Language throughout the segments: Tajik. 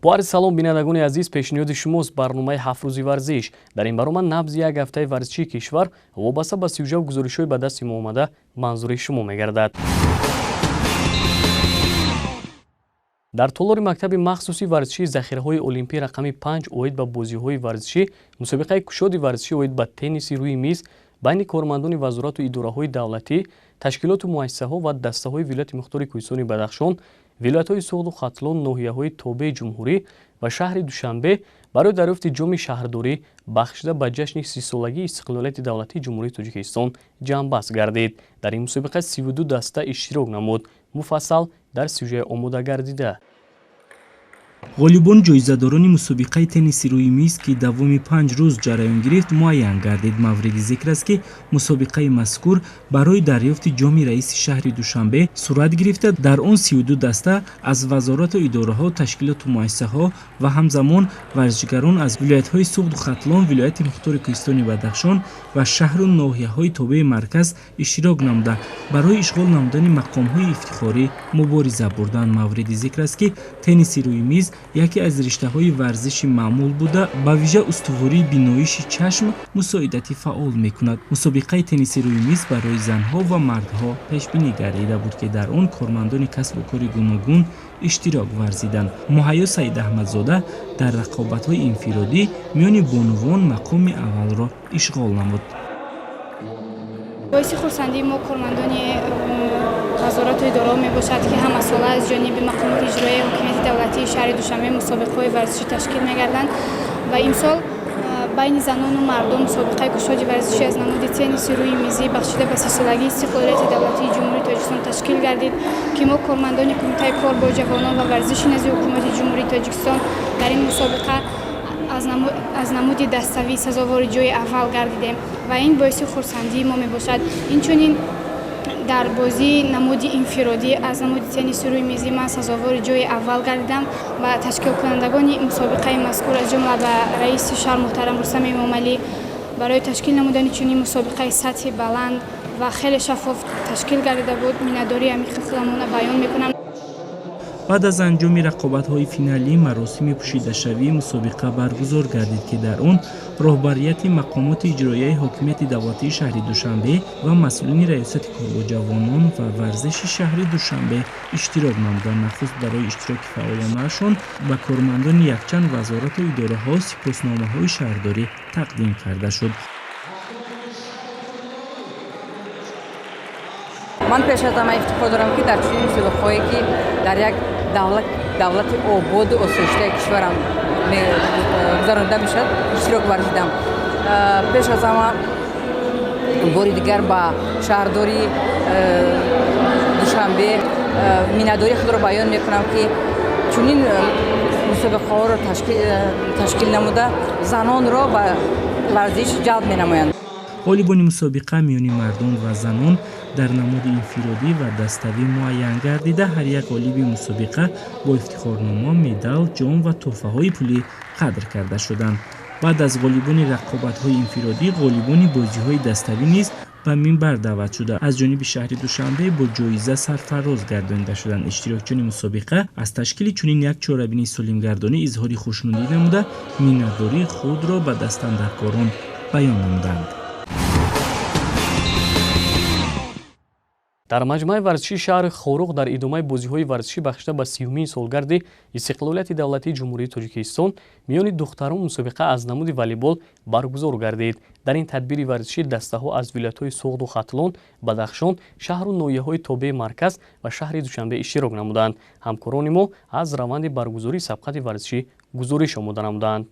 Бо арзи салом, бинандагони азиз, пешниҳоди шумост барномаи ҳафтрӯзи варзиш. Дар ин барнома набзи як ҳафтаи варзишии кишвар вобаста ба сюжаву гузоришҳои ба дасти мо омада манзури шумо мегардад. Дар толори мактаби махсуси варзишии захираҳои олимпӣ рақами 5 оид ба бозиҳои варзишӣ мусобиқаи кушоди варзишӣ оид ба тенниси рӯи миз байни кормандони вазорату идораҳои давлатӣ, ташкилоту муассисаҳо ва дастаҳои вилояти мухтори Кӯҳистони Бадахшон, вилоятҳои Суғду Хатлон, ноҳияҳои тобеи ҷумҳурӣ ва шаҳри Душанбе барои дарёфти ҷоми шаҳрдорӣ бахшида ба ҷашни 30-солагии истиқлолияти давлатии Ҷумҳурии Тоҷикистон ҷамъбаст гардид. Дар ин мусобиқа 32 даста иштирок намуд. Муфассал дар сюжаи омода гардида. Ғолибон ҷоизадорони мусобиқаи тенниси рӯи миз, ки давоми 5 рӯз ҷараён гирифт, муайян гардид. Мавриди зикр аст, ки мусобиқаи мазкур барои дарёфти ҷоми раиси шаҳри Душанбе сурат гирифта, дар он 32 даста аз вазорату идораҳо, ташкилоту муассисаҳо ва ҳамзамон варзишгарон аз вилоятҳои Суғду Хатлон, вилояти мухтори Кӯҳистони Бадахшон ва шаҳру ноҳияҳои тобеи марказ иштирок намуда, барои ишғол намудани мақомҳои ифтихорӣ мубориза бурданд. Мавриди зикр аст, ки тенниси рӯи миз яке аз риштаҳои варзиши маъмул буда, ба вижа устувории биноиши чашм мусоидати фаъол мекунад. Мусобиқаи тенниси рӯи миз барои занҳо ва мардҳо пешбинӣ гардида буд, ки дар он кормандони касбу кори гуногун иштирок варзиданд. Муҳайё Саидаҳмадзода дар рақобатҳои инфиродӣ миёни бонувон мақоми аввалро ишғол намуд. Боиси хурсандии мо, кормандони вазорату идораҳо мебошад, ки ҳамасола аз ҷониби мақомоти иҷроияи ҳокимияти давлатии шаҳри Душанбе мусобиқаҳои варзишӣ ташкил мегарданд ва имсол байни занону мардон мусобиқаи кушоди варзишӣ аз намуди тенниси рӯи мизӣ бахшида ба 30-солагии истиқлолияти давлатии Ҷумҳурии Тоҷикистон ташкил гардид, ки мо, кормандони Кумитаи кор бо ҷавонон ва варзиши назди Ҳукумати Ҷумҳурии Тоҷикистон, дар ин мусобиқа аз намуди даставӣ сазовори ҷои аввал гардидем ва ин боиси хурсандии мо мебошад. Инчунин дар бозии намуди инфиродӣ аз намуди тенниси рӯи мизӣ ман сазовори ҷои аввал гардидам ва ташкилкунандагони мусобиқаи мазкур, аз ҷумла ба раиси шаҳр муҳтарам Рустам Эмомалӣ, барои ташкил намудани чунин мусобиқаи сатҳи баланд ва хеле шаффоф ташкил гардида буд, миннатдории амиқи худамона баён мекунам. Баъд аз анҷоми рақобатҳои финалӣ маросими пӯшидашавии мусобиқа баргузор гардид, ки дар он роҳбарияти мақомоти иҷроияи ҳокимияти давлатии шаҳри Душанбе ва масъулини раёсати кор бо ҷавонон ва варзиши шаҳри Душанбе иштирок намуданд. Нахуст барои иштироки фаъолонаашон ба кормандони якчанд вазорату идораҳо сипосномаҳои шаҳрдорӣ тақдим карда шуд. Ман пеш аз ҳама ифтихор дорам, ки дар чунин мусобиқаҳое, ки дар як давлати ободу осоиштаи кишварам гузаронида мешавад, иштирок варзидам. Пеш аз ҳама бори дигар ба шаҳрдори Душанбе миннатдории худро баён мекунам, ки чунин мусобиқаҳоро ташкил намуда, занонро ба варзиш ҷалб менамоянд. Ғолибони мусобиқа миёни мардон ва занон дар намуди инфиродӣ ва даставӣ муайян гардида, ҳар як ғолиби мусобиқа бо ифтихорнома, медал, ҷом ва тӯҳфаҳои пулӣ қадр карда шуданд. Баъд аз ғолибони рақобатҳои инфиродӣ ғолибони бозиҳои даставӣ низ ба минбар даъват шуда, аз ҷониби шаҳри Душанбе бо ҷоиза сарфароз гардонида шуданд. Иштирокчиёни мусобиқа аз ташкили чунин як чорабинии солимгардонӣ изҳори хушнудӣ намуда, миннатдории худро ба дастандаркорон баён намуданд. Дар маҷмӯаи варзишии шаҳри Хоруғ дар идомаи бозиҳои варзишӣ бахшида ба 30-умин солгарди истиқлолияти давлатии Ҷумҳурии Тоҷикистон миёни духтарон мусобиқа аз намуди волейбол баргузор гардид. Дар ин тадбири варзишӣ дастаҳо аз вилоятҳои Суғду Хатлон, Бадахшон, шаҳру ноҳияҳои тобеи марказ ва шаҳри Душанбе иштирок намуданд. Ҳамкорони мо аз раванди баргузории сабқати варзишӣ гузориш омода намуданд.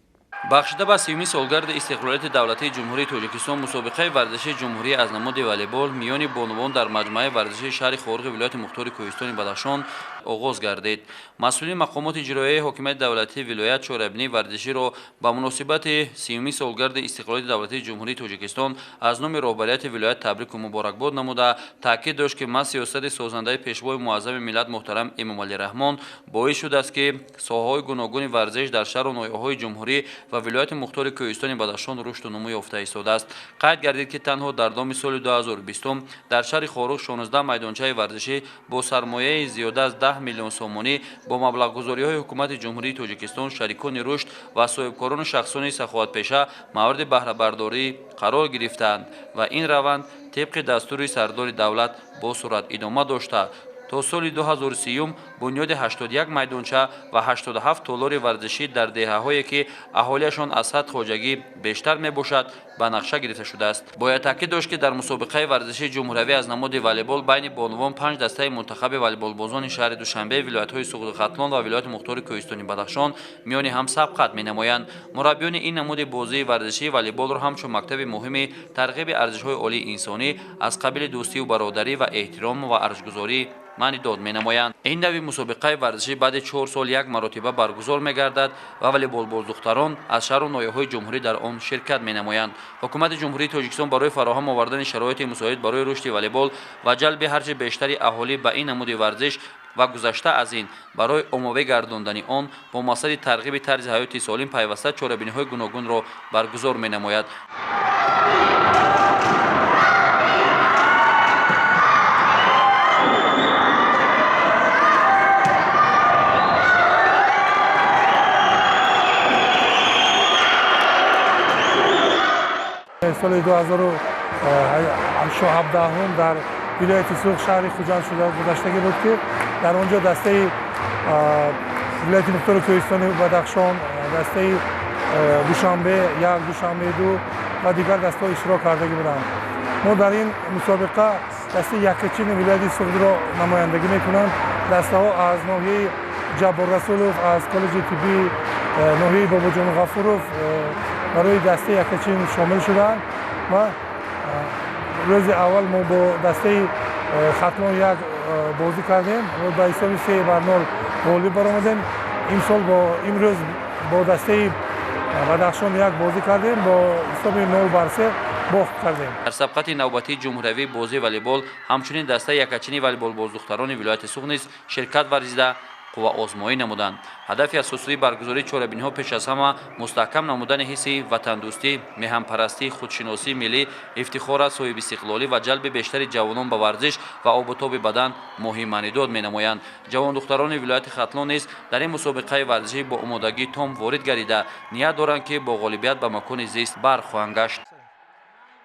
Бахшида ба 30-умин солгарди истиқлолияти давлатии Ҷумҳурии Тоҷикистон мусобиқаи варзишии ҷумҳурӣ аз намуди волейбол миёни бонувон дар маҷмӯаи варзишии шаҳри Хоруғи вилояти мухтори Кӯҳистони Бадахшон оғоз гардид. Масъулини мақомоти иҷроияи ҳокимияти давлатии вилоят чорабинии варзиширо ба муносибати 30-умин солгарди истиқлолияти давлатии Ҷумҳурии Тоҷикистон аз номи роҳбарияти вилоят табрику муборакбод намуда, таъкид дошт, ки маҳз сиёсати созандаи пешвои муаззами миллат муҳтарам Эмомалӣ Раҳмон боис шудааст, ки соҳаҳои гуногуни варзиш дар шаҳру ноҳияҳои ҷумҳурӣ ва вилояти мухтори Кӯҳистони Бадахшон рушду нумӯ ёфта истодааст. Қайд гардид, ки танҳо дар давоми соли 2020 дар шаҳри Хоруғ 16 майдончаи варзишӣ бо сармояи зиёда аз 10 10 миллион сомонӣ бо маблағгузориҳои ҳукумати Ҷумҳурии Тоҷикистон, шарикони рушд ва соҳибкорону шахсони саховатпеша мавриди баҳрабардорӣ қарор гирифтаанд ва ин раванд тибқи дастури сардори давлат бо суръат идома дошта, то соли 2030 бунёди 81 майдонча ва 87 толори варзишӣ дар деҳаҳое, ки аҳолиашон аз 100 хоҷагӣ бештар мебошад, ба нақша гирифта шудааст. Бояд таъкид дошт, ки дар мусобиқаи варзишии ҷумҳуриявӣ аз намуди волейбол байни бонувон 5 дастаи мунтахаби волейболбозони шаҳри Душанбе, вилоятҳои Суғду Хатлон ва вилояти мухтори Кӯҳистони Бадахшон миёни ҳам сабқат менамоянд. Мураббиёни ин намуди бозии варзишии волейболро ҳамчун мактаби муҳими тарғиби арзишҳои олии инсонӣ аз қабили дӯстию бародарӣ ва эҳтиром ва арҷгузорӣ маъни дод менамоянд. Ин нави мусобиқаи варзишӣ баъди 4 сол як маротиба баргузор мегардад ва волейболбоздухтарон аз шаҳру ноҳияҳои ҷумҳурӣ дар он ширкат менамоянд. Ҳукумати Ҷумҳурии Тоҷикистон барои фароҳам овардани шароити мусоид барои рушди волейбол ва ҷалби ҳарчи бештари аҳолӣ ба ин намуди варзиш ва гузашта аз ин барои оммавӣ гардондани он бо мақсади тарғиби тарзи ҳаёти солим пайваста чорабиниҳои гуногунро баргузор менамояд. Соли 2017 дар вилояти Суғд, шаҳри Хуҷанд шуда гузаштагӣ буд, ки дар он ҷо дастаи вилояти мухтори Кӯҳистони Бадахшон, дастаи Душанбе 1, Душанбе 2 ва дигар дастаҳо иштирок кардагӣ буданд. Мо дар ин мусобиқа дастаи якачини вилояти Суғдро намояндагӣ мекунанд. Дастаҳо аз ноҳияи Ҷаббор Расулов, аз коллеҷи тиббии ноҳияи Бобоҷон Ғафуров барои дастаи якачин шомил шуданд ва рӯзи аввал мо бо дастаи Хатлон 1 бозӣ кардем ва ба ҳисоби 3-0 ғолиб баромадем. Имсол бо имрӯз бо дастаи Бадахшон 1 бозӣ кардем, бо ҳисоби 0-3 бохт кардем. Дар сабқати навбатии ҷумҳуриявии бозии волейбол ҳамчунин дастаи якачини волейболбоздухтарони вилояти Суғд низ ширкат варзида қувваозмоӣ намуданд. Ҳадафи асосии баргузории чорабиниҳо пеш аз ҳама мустаҳкам намудани ҳисси ватандӯстӣ, меҳанпарастӣ, худшиносии миллӣ, ифтихор аз соҳибистиқлолӣ ва ҷалби бештари ҷавонон ба варзиш ва обутоби бадан муҳим маънидод менамоянд. Ҷавондухтарони вилояти Хатлон низ дар ин мусобиқаи варзишӣ бо омодагии том ворид гардида, ният доранд, ки бо ғолибият ба макони зист бархоҳанд гашт.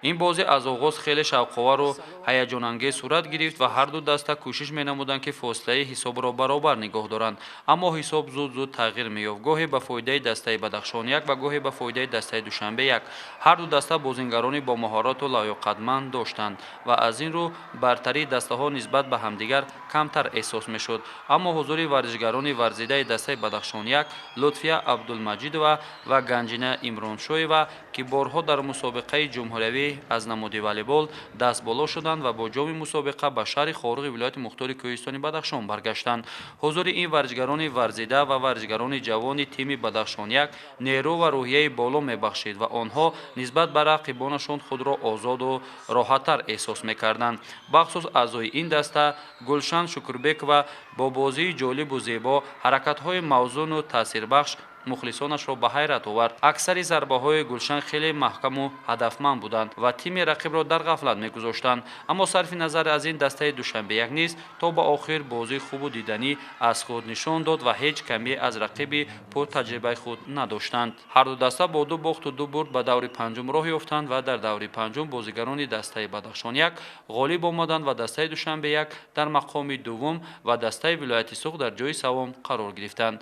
Ин бозӣ аз оғоз хеле шавқовару ҳаяҷонангез сурат гирифт ва ҳарду даста кӯшиш менамуданд, ки фосилаи ҳисобро баробар нигоҳ доранд. Аммо ҳисоб зуд-зуд тағйир меёфт, гоҳе ба фоидаи дастаи Бадахшон 1 ва гоҳе ба фоидаи дастаи Душанбе 1. Ҳарду даста бозингарони бо маҳорату лаёқатманд доштанд ва аз ин рӯ бартарии дастаҳо нисбат ба ҳамдигар камтар эҳсос мешуд. Аммо ҳузури варзишгарони варзидаи дастаи Бадахшон 1 Лутфия Абдулмаҷидова ва Ганҷина Имроншоева, ки борҳо дар мусобиқаи ҷумҳуриявӣ аз намуди волейбол дастболо шуданд ва бо ҷоми мусобиқа ба шаҳри Хоруғи вилояти мухтори Кӯҳистони Бадахшон баргаштанд. Ҳузури ин варзишгарони варзида ва варзишгарони ҷавони тими Бадахшон 1 нерӯ ва рӯҳияи боло мебахшид ва онҳо нисбат ба рақибонашон худро озоду роҳаттар эҳсос мекарданд. Бахусус аъзои ин даста Гулшан Шукрбекова бо бозии ҷолибу зебо, ҳаракатҳои мавзуну таъсирбахш мухлисонашро ба ҳайрат овард. Аксари зарбаҳои Гулшан хеле маҳкаму ҳадафманд буданд ва тими рақибро дар ғафлат мегузоштанд. Аммо сарфи назар аз ин дастаи Душанбе 1 низ то ба охир бозии хубу диданӣ аз худ нишон дод ва ҳеҷ камӣ аз рақиби пуртаҷрибаи худ надоштанд. Ҳарду даста бо 2 бохту 2 бурд ба даври панҷум роҳ ёфтанд ва дар даври панҷум бозигарони дастаи Бадахшон 1 ғолиб омаданд ва дастаи Душанбе 1 дар мақоми дуввум ва дастаи вилояти Суғд дар ҷои севум қарор гирифтанд.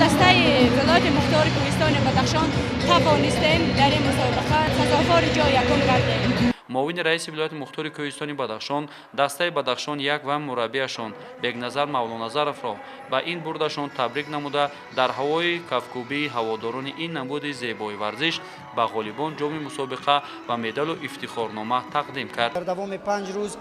Дастаи вилояти мухтори Кӯҳистони Бадахшон тавонистем дар ин мусобиқа сазовори ҷои якум гардем. Муовини раиси вилояти мухтори Кӯҳистони Бадахшон дастаи Бадахшон 1 ва мураббиашон Бекназар Мавлоназаровро ба ин бурдашон табрик намуда, дар ҳавои кафкӯбии ҳаводорони ин намуди зебои варзиш ба ғолибон ҷоми мусобиқа ва медалу ифтихорнома тақдим кард. Дар давоми 5 рӯз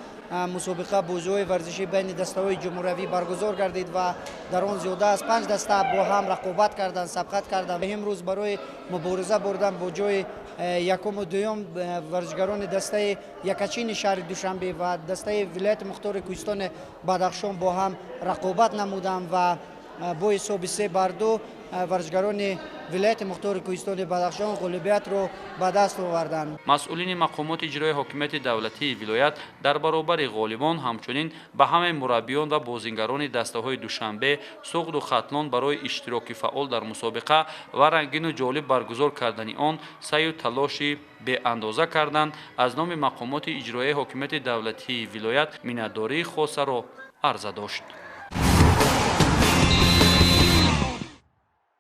мусобиқа бозиҳои варзишӣ байни дастаҳои ҷумҳуриявӣ баргузор гардид ва дар он зиёда аз 5 даста бо ҳам рақобат карданд, сабқат карданд. Имрӯз барои мубориза бурдан бо ҷои якуму дуюм варзишгарони дастаи якачини шаҳри Душанбе ва дастаи вилояти мухтори Кӯҳистони Бадахшон бо ҳам рақобат намуданд ва Бо ҳисоби 3-2 варзишгарони вилояти мухтори кӯҳистони Бадахшон ғолибиятро ба даст оварданд. Масъулини мақомоти иҷрои ҳокимияти давлатии вилоят дар баробари ғолибон ҳамчунин ба ҳамаи мураббиён ва бозингарони дастаҳои Душанбе, Суғду Хатлон барои иштироки фаъол дар мусобиқа ва рангину ҷолиб баргузор кардани он саъю талоши беандоза карданд, аз номи мақомоти иҷроияи ҳокимияти давлатии вилоят миннатдории хосаро арза дошт.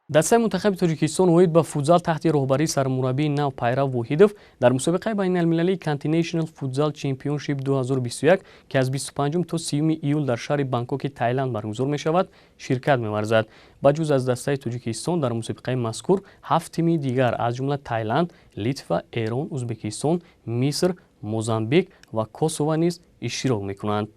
Дастаи мунтахаби Тоҷикистон оид ба футзал таҳти роҳбарии сармураббии нав Пайрав Воҳидов дар мусобиқаи байналмилалии Continental Futsal Championship 2021, ки аз 25 то 30 июл дар шаҳри Бангкоки Таиланд баргузор мешавад, ширкат меварзад. Ба ҷуз аз дастаи Тоҷикистон дар мусобиқаи мазкур 7 тими дигар аз ҷумла Таиланд, Литва, Эрон, Ӯзбекистон, Миср, Мозамбик ва Косово низ иштирок мекунанд.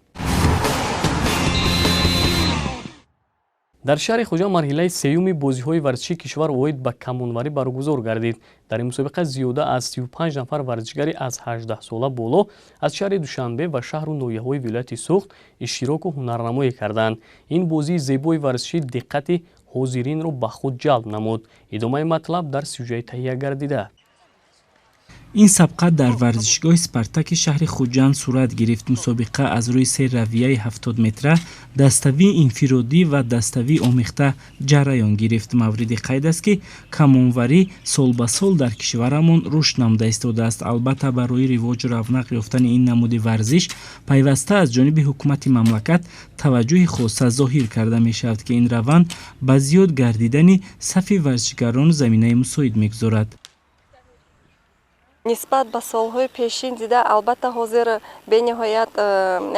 Дар шаҳри Хуҷанд марҳилаи сеюми бозиҳои варзишии кишвар оид ба камонварӣ баргузор гардид. Дар ин мусобиқа зиёда аз 35 нафар варзишгари аз 18 сола боло аз шаҳри Душанбе ва шаҳру ноҳияҳои вилояти Суғд иштироку ҳунарнамоӣ карданд. Ин бозии зебои варзишӣ диққати ҳозиринро ба худ ҷалб намуд. Идомаи матлаб дар сюжаи таҳия гардида. Ин сабқат дар варзишгоҳи Спартаки шаҳри Хуҷанд сурат гирифт. Мусобиқа аз рӯи се равияи 70 метра, даставии инфиродӣ ва даставии омехта ҷараён гирифт. Мавриди қайд аст, ки камонварӣ сол ба сол дар кишварамон рушд намуда истодааст. Албатта, барои ривоҷу равнақ ёфтани ин намуди варзиш пайваста аз ҷониби ҳукумати мамлакат таваҷҷӯҳи хоса зоҳир карда мешавад, ки ин раванд ба зиёд гардидани сафи варзишгарон заминаи мусоид мегузорад. Нисбат ба солҳои пешин дида, албатта, ҳозир бениҳоят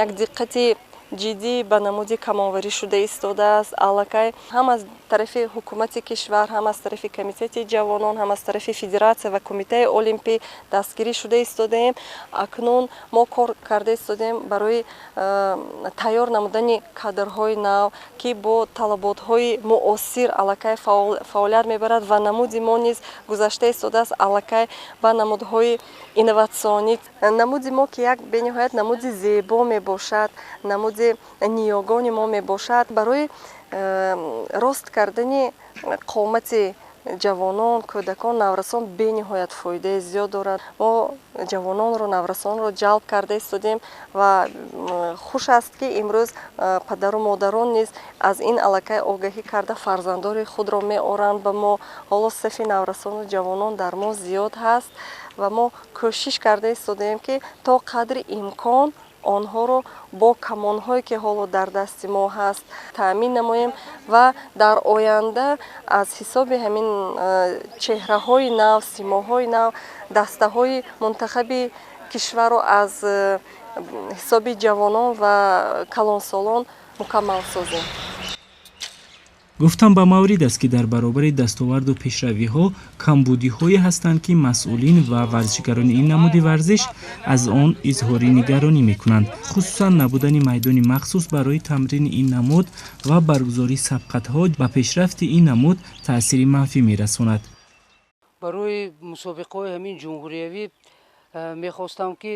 як диққати ҷиддӣ ба намуди камонварӣ шуда истодааст. Аллакай ҳам аз тарафи ҳукумати кишвар, ҳам аз тарафи комитети ҷавонон, ҳам аз тарафи федератсия ва кумитаи олимпӣ дастгирӣ шуда истодаем. Акнун мо кор карда истодаем барои тайёр намудани кадрҳои нав, ки бо талаботҳои муосир аллакай фаъолият мебарад ва намуди мо низ гузашта истодааст аллакай ба намудҳои инноватсионӣ. Намуди мо, ки як бениҳоят намуди зебо мебошад, намуди ниёгони мо мебошад, барои рост кардани қомати ҷавонон, кӯдакон, наврасон бениҳоят фоидаи зиёд дорад. Мо ҷавононро, наврасонро ҷалб карда истодем ва хуш аст, ки имрӯз падару модарон низ аз ин аллакай огаҳӣ карда фарзандори худро меоранд ба мо. Ҳоло сафи наврасону ҷавонон дар мо зиёд ҳаст ва мо кӯшиш карда истодаем, ки то қадри имкон онҳоро бо камонҳое, ки ҳоло дар дасти мо ҳаст, таъмин намоем ва дар оянда аз ҳисоби ҳамин чеҳраҳои нав, симоҳои нав, дастаҳои мунтахаби кишварро аз ҳисоби ҷавонон ва калонсолон мукаммал созем. Гуфтам ба маврид аст, ки дар баробари дастоварду пешравиҳо камбудиҳое ҳастанд, ки масъулин ва варзишгарони ин намуди варзиш аз он изҳори нигаронӣ мекунанд. Хусусан набудани майдони махсус барои тамрини ин намуд ва баргузории сабқатҳо ба пешрафти ин намуд таъсири манфӣ мерасонад. Барои мусобиқаҳои ҳамин ҷумҳуриявӣ мехостам, ки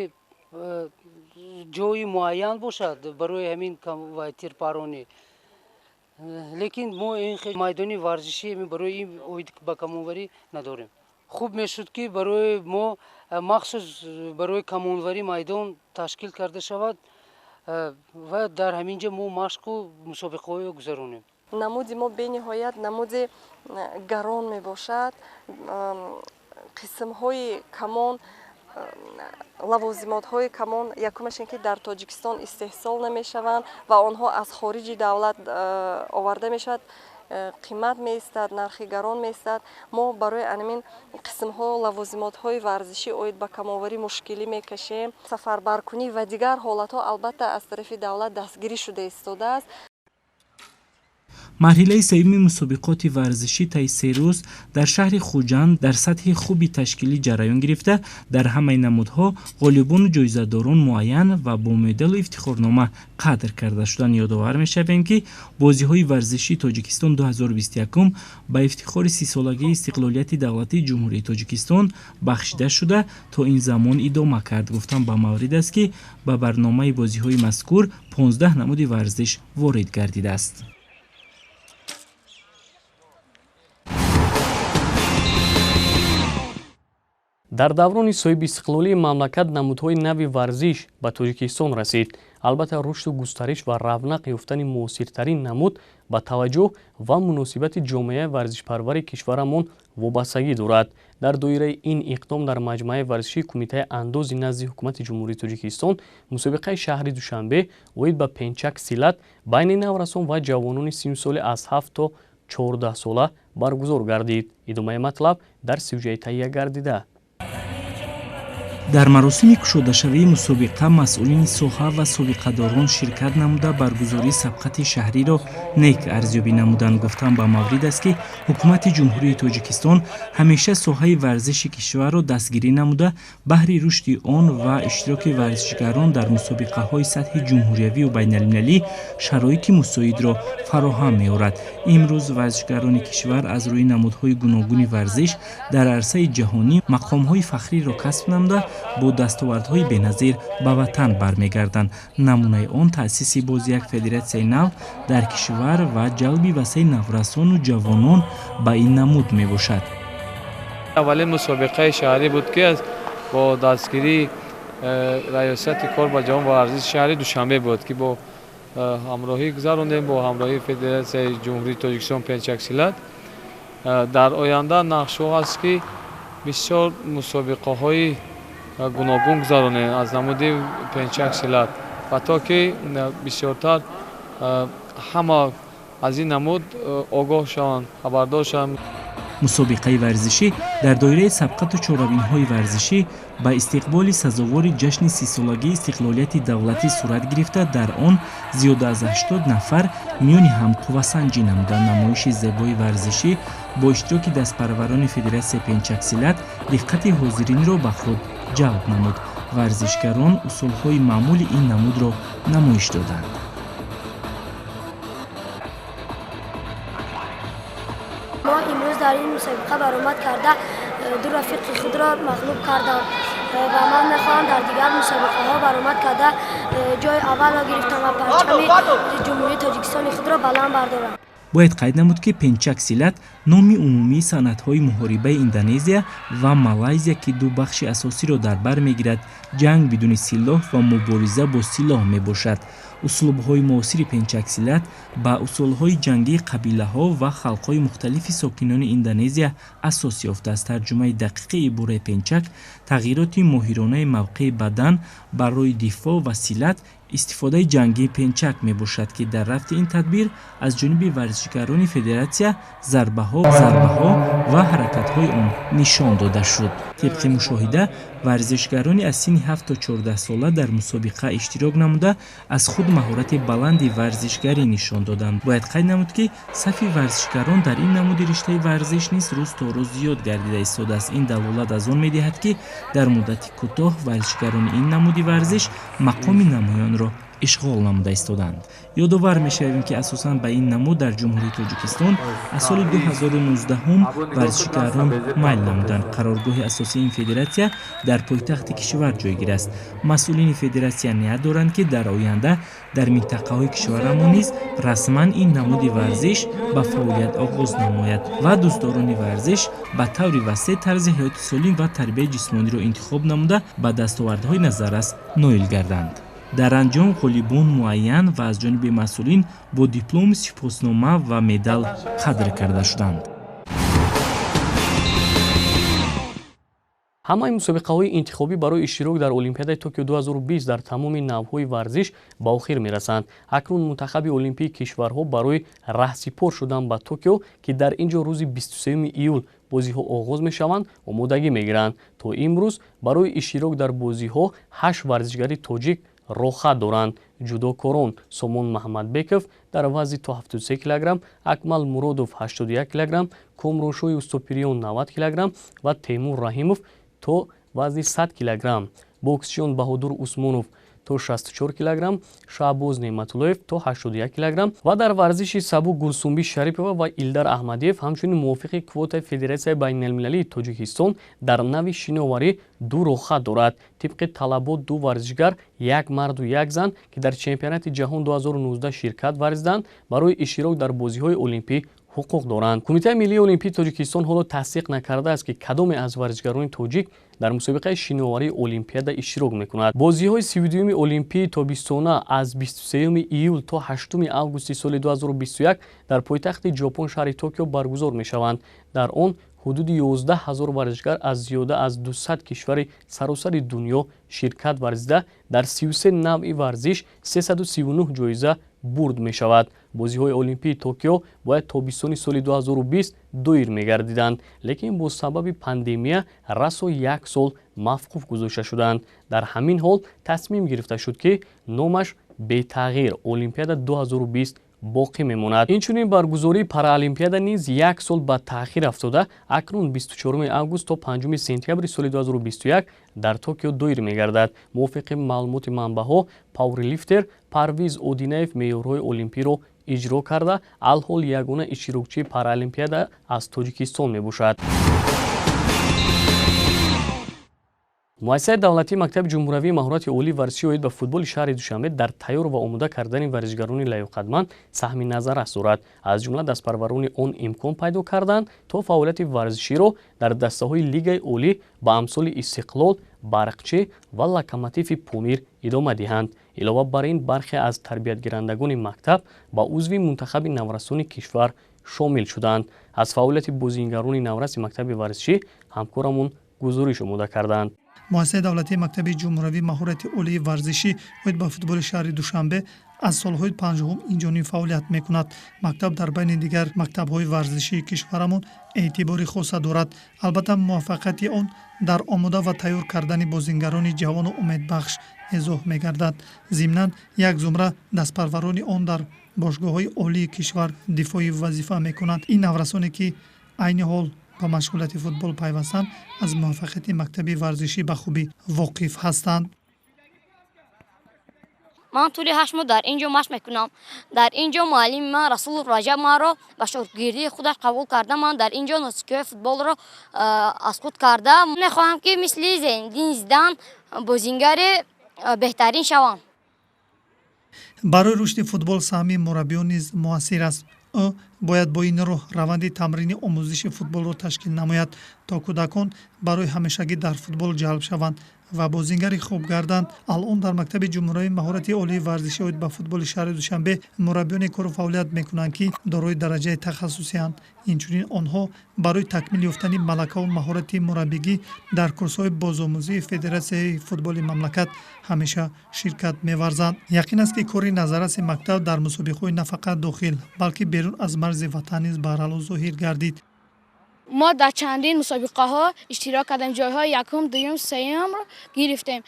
ҷои муайян бошад барои ҳамин тирпаронӣ, лекин мо ин майдони варзишӣ барои ин оид ба камонварӣ надорем. Хуб мешуд, ки барои мо махсус барои камонварӣ майдон ташкил карда шавад ва дар ҳамин ҷо мо машқу мусобиқаҳоро гузаронем. Намуди мо бениҳоят намуди гарон мебошад. Қисмҳои камон, лавозимотҳои камон, якумаш ин ки дар Тоҷикистон истеҳсол намешаванд ва онҳо аз хориҷи давлат оварда мешавад, қимат меистад, нархи гарон меистад. Мо барои анамин қисмҳо, лавозимотҳои варзишӣ оид ба камонварӣ мушкилӣ мекашем. Сафарбаркунӣ ва дигар ҳолатҳо албатта аз тарафи давлат дастгирӣ шуда истодааст. Марҳилаи сеюми мусобиқоти варзишӣ таи 3 рӯз дар шаҳри Хуҷанд дар сатҳи хуби ташкилӣ ҷараён гирифта, дар ҳамаи намудҳо ғолибону ҷоизадорон муайян ва бо медалу ифтихорнома қадр карда шуданд. Ёдовар мешавем, ки бозиҳои варзишии Тоҷикистон 2021 ба ифтихори 30-солагии истиқлолияти давлатии Ҷумҳурии Тоҷикистон бахшида шуда то ин замон идома кард. Гуфтам ба маврид аст, ки ба барномаи бозиҳои мазкур 15 намуди варзиш ворид гардидааст. Дар даврони соҳибистиқлолии мамлакат намудҳои нави варзиш ба Тоҷикистон расид. Албатта, рушду густариш ва равнақ ёфтани муосиртарин намуд ба таваҷҷӯҳ ва муносибати ҷомеаи варзишпарвари кишварамон вобастагӣ дорад. Дар доираи ин иқдом дар маҷмӯаи варзишии Кумитаи андози назди Ҳукумати Ҷумҳурии Тоҷикистон мусобиқаи шаҳри Душанбе оид ба пенчак силат байни наврасон ва ҷавонони синну соли аз 7 то 14 сола баргузор гардид. Идомаи матлаб дар сюжаи таҳия гардида. Дар маросими кушодашавии мусобиқа масъулини соҳа ва собиқадорон ширкат намуда, баргузории сабқати шаҳриро нек арзёбӣ намуданд. Гуфтан ба маврид аст, ки Ҳукумати Ҷумҳурии Тоҷикистон ҳамеша соҳаи варзиши кишварро дастгирӣ намуда, баҳри рушди он ва иштироки варзишгарон дар мусобиқаҳои сатҳи ҷумҳуриявию байналмилалӣ шароити мусоидро фароҳам меорад. Имрӯз варзишгарони кишвар аз рӯи намудҳои гуногуни варзиш дар арсаи ҷаҳонӣ мақомҳои фахриро касб намуда, бо дастовардҳои беназир ба ватан бармегарданд. Намунаи он таъсиси боз як федератсияи нав дар кишвар ва ҷалби васеи наврасону ҷавонон ба ин намуд мебошад. Аввалин мусобиқаи шаҳрӣ буд, ки бо дастгирии Раёсати кор ба ҷавон ва варзиши шаҳри Душанбе буд, ки бо ҳамроҳӣ гузарондем, бо ҳамроҳии Федератсияи Ҷумҳурии Тоҷикистон пенчаксилат. Дар оянда нақшҳо ҳаст, ки бисёр мусобиқаҳои гуногун гузаронем аз намуди пенчак силат ва то ки бисёртар ҳама аз ин намуд огоҳ шаванд, хабардор шаванд. Мусобиқаи варзишӣ дар доираи сабқату чорабиниҳои варзишӣ ба истиқболи сазовори ҷашни 30-солагии истиқлолияти давлатӣ сурат гирифта, дар он зиёда аз 80 нафар миёни ҳам қуввасанҷӣ намуданд. Намоиши зебои варзишӣ бо иштироки дастпарварони федератсияи пенчаксилат диққати ҳозиринро ба худ ҷалб намуд. Варзишгарон усулҳои маъмули ин намудро намоиш доданд. Мо имрӯз дар ин мусобиқа баромад карда, ду рафиқи худро мағлуб кардам ва ман мехоҳам дар дигар мусобиқаҳо баромад карда, ҷои аввалро гирифтам ва парчами Ҷумҳурии Тоҷикистони худро баланд бардорам. Бояд қайд намуд, ки пенчак силат номи умумии санъатҳои муҳорибаи Индонезия ва Малайзия, ки ду бахши асосиро дар бар мегирад: ҷанг бидуни силоҳ ва мубориза бо силоҳ мебошад. Услубҳои муосири пенчаксилат ба усулҳои ҷангии қабилаҳо ва халқҳои мухталифи сокинони Индонезия асос ёфтааст. Тарҷумаи дақиқи ибораи пенчак тағйироти моҳиронаи мавқеи бадан барои дифоъ ва силат истифодаи ҷангии пенчак мебошад, ки дар рафти ин тадбир аз ҷониби варзишгарони федератсия зарбаҳо ва ҳаракатҳои он нишон дода шуд. Тибқи мушоҳида, варзишгарони аз синни 7 то 14 сола дар мусобиқа иштирок намуда, аз худ маҳорати баланди варзишгарӣ нишон доданд. Бояд қайд намуд, ки сафи варзишгарон дар ин намуди риштаи варзиш низ рӯз то рӯз зиёд гардида истодааст. Ин далолат аз он медиҳад, ки дар муддати кӯтоҳ варзишгарони ин намуди варзиш мақоми намоёнро ишғол намуда истоданд. Ёдовар мешавем, ки асосан ба ин намуд дар Ҷумҳурии Тоҷикистон аз соли 2019 варзишгарон майл намуданд. Қароргоҳи асосии ин федератсия дар пойтахти кишвар ҷойгир аст. Масъулини федератсия ният доранд, ки дар оянда дар минтақаҳои кишварамон низ расман ин намуди варзиш ба фаъолият оғоз намояд ва дӯстдорони варзиш ба таври васеъ тарзи ҳаёти солим ва тарбияи ҷисмониро интихоб намуда, ба дастовардҳои назаррас ноил гарданд. Дар анҷом ғолибон муайян ва аз ҷониби масъулин бо диплом, сипоснома ва медал қадр карда шуданд. Ҳамаи мусобиқаҳои интихобӣ барои иштирок дар Олимпиадаи Токио 2020 дар тамоми навъҳои варзиш ба охир мерасанд. Акнун мунтахаби олимпии кишварҳо барои раҳсипор шудан ба Токио, ки дар ин ҷо рӯзи 23 июл бозиҳо оғоз мешаванд, омодагӣ мегиранд. То имрӯз барои иштирок дар бозиҳо 8 варзишгари тоҷик роҳхат доранд. Ҷудокорон Сомон Маҳмадбеков дар вазни то 73 кг, Акмал Муродов 81 кг, Комроншоҳи Устопириён 90 кг ва Темур Раҳимов то вазни 100 кг, боксчиён Баҳодур Усмонов то 64 кг, Шаҳбоз Неъматуллоев то 81 кг ва дар варзиши сабук Гулсумбӣ Шарипова ва Илдар Аҳмадиев. Ҳамчунин мувофиқи квотаи Федератсияи байналмилалии Тоҷикистон дар нави шиноварӣ ду роҳхат дорад. Тибқи талабот, ду варзишгар, як марду як зан, ки дар чемпионати ҷаҳон 2019 ширкат варзиданд, барои иштирок дар бозиҳои олимпӣ ҳуқуқ доранд. Кумитаи миллии олимпии Тоҷикистон ҳоло тасдиқ накардааст, ки кадоме аз варзишгарони тоҷик дар мусобиқаи шиноварии Олимпиада иштирок мекунад. Бозиҳои 32-юми олимпии тобистона аз 23 июл то 8 августи соли 2021 дар пойтахти Ҷопон, шаҳри Токио баргузор мешаванд. Дар он ҳудуди 11 ҳазор варзишгар аз зиёда аз 200 кишвари саросари дунё ширкат варзида, дар 33 навъи варзиш 339 ҷоиза бурд мешавад. Бозиҳои олимпии Токио бояд тобистони соли 2020 доир мегардиданд, лекин бо сабаби пандемия расо як сол мавқуф гузошта шуданд. Дар ҳамин ҳол тасмим гирифта шуд, ки номаш бетағйир Олимпиада 2020 боқӣ мемонад. Инчунин баргузории Параолимпиада низ як сол ба таъхир афтода, акнун 24 август то 5 сентябри соли 2021 дар Токио доир мегардад. Мувофиқи маълумоти манбаъҳо, пауэрлифтер Парвиз Одинаев меъёрҳои олимпиро иҷро карда, алҳол ягона иштирокчии Параолимпиада аз Тоҷикистон мебошад. Муассисаи давлатии мактаби ҷумҳуравии маҳорати олии варзишӣ оид ба футболи шаҳри Душанбе дар тайёр ва омода кардани варзишгарони лаёқатманд саҳми назаррас дорад. Аз ҷумла дастпарварони он имкон пайдо карданд, то фаъолияти варзиширо дар дастаҳои Лигаи олӣ ба амсоли Истиқлол, Барқчӣ ва Локомотиви Помир идома диҳанд. Илова бар ин, бархе аз тарбиятгирандагони мактаб ба узви мунтахаби наврасони кишвар шомил шуданд. Аз фаъолияти бозингарони навраси мактаби варзишӣ ҳамкорамон гузориш омода карданд. Муассисаи давлатии мактаби ҷумҳуравии маҳорати олии варзишӣ оид ба футболи шаҳри Душанбе аз солҳои 50-ум инҷониб фаъолият мекунад. Мактаб дар байни дигар мактабҳои варзишии кишварамон эътибори хоса дорад. Албатта, муваффақияти он дар омода ва тайёр кардани бозингарони ҷавону умедбахш изоҳ мегардад. Зимнан, як зумра дастпарварони он дар бошгоҳҳои олии кишвар дифои вазифа мекунанд. Ин наврасоне, ки айни ҳол ба машғулияти футбол пайвастанд, аз муваффақияти мактаби варзишӣ ба хубӣ воқиф ҳастанд. Ман тӯли 8 моҳ дар ин ҷо машқ мекунам. Дар ин ҷо муаллими ман Расулов Раҷаб маро ба шогирдии худаш қабул карда. Ман дар ин ҷо нозукиҳои футболро аз худ карда мехоҳам, ки мисли Зайниддин Зидан бозингари беҳтарин шавам. Барои рушди футбол саҳми мураббиён низ муассир аст. Ӯ бояд бо ин роҳ раванди тамрини омӯзиши футболро ташкил намояд, то кӯдакон барои ҳамешагӣ дар футбол ҷалб шаванд ва бозингари хуб гарданд. Алон дар мактаби ҷумҳуравии маҳорати олии варзишӣ оид ба футболи шаҳри Душанбе мураббиёне кору фаъолият мекунанд, ки дорои дараҷаи тахассусианд. Инчунин онҳо барои такмил ёфтани малакаву маҳорати мураббигӣ дар курсҳои бозомӯзии Федератсияи футболи мамлакат ҳамеша ширкат меварзанд. Яқин аст, ки кори назарраси мактаб дар мусобиқаҳои на фақат дохил, балки берун аз марзи ватан низ барҳало зоҳир гардид. Мо дар чандин мусобиқаҳо иштирок кардем, ҷойҳои якум, дуюм, сеюмро гирифтем.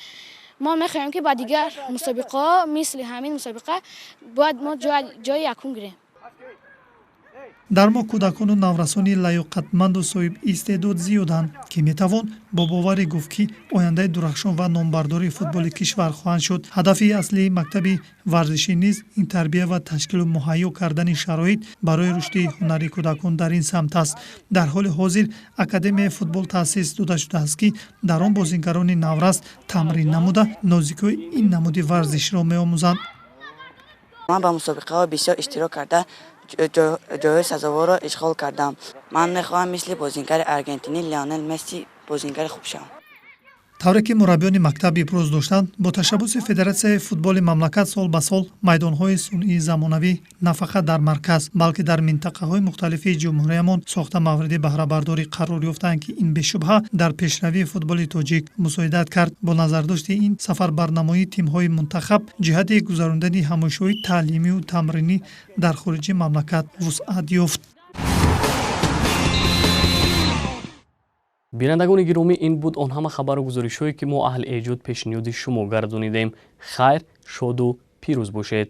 Мо мехоҳем, ки ба дигар мусобиқаҳо мисли ҳамин мусобиқа бояд мо ҷои якум гирем. Дар мо кӯдакону наврасони лаёқатманду соҳиб истеъдод зиёданд, ки метавон бо боварӣ гуфт, ки ояндаи дурахшон ва номбардории футболи кишвар хоҳанд шуд. Ҳадафи аслии мактаби варзишӣ низ ин тарбия ва ташкилу муҳайё кардани шароит барои рушди ҳунари кӯдакон дар ин самт аст. Дар ҳоли ҳозир Академияи футбол таъсис дода шудааст, ки дар он бозингарони наврас тамрин намуда, нозикиҳои ин намуди варзишро меомӯзанд. Ман ба мусобиқаҳо бисёр иштирок карда, ҷойҳои сазоворро ишғол кардам. Ман мехоҳам мисли бозингари аргентинӣ Лионел Месси бозингари хуб шавам. Тавре ки мураббиёни мактаб иброз доштанд, бо ташаббуси Федератсияи футболи мамлакат сол ба сол майдонҳои сунъии замонавӣ на фақат дар марказ, балки дар минтақаҳои мухталифи ҷумҳуриямон сохта мавриди баҳрабардорӣ қарор ёфтанд, ки ин бешубҳа дар пешравии футболи тоҷик мусоидат кард. Бо назардошти ин сафарбарнамоии тимҳои мунтахаб ҷиҳати гузарондани ҳамоишҳои таълимию тамринӣ дар хориҷи мамлакат вусъат ёфт. Бинандагони гиромӣ, ин буд он ҳама хабару гузоришҳое, ки мо аҳли эҷод пешниҳоди шумо гардонидем. Хайр, шоду пирӯз бошед.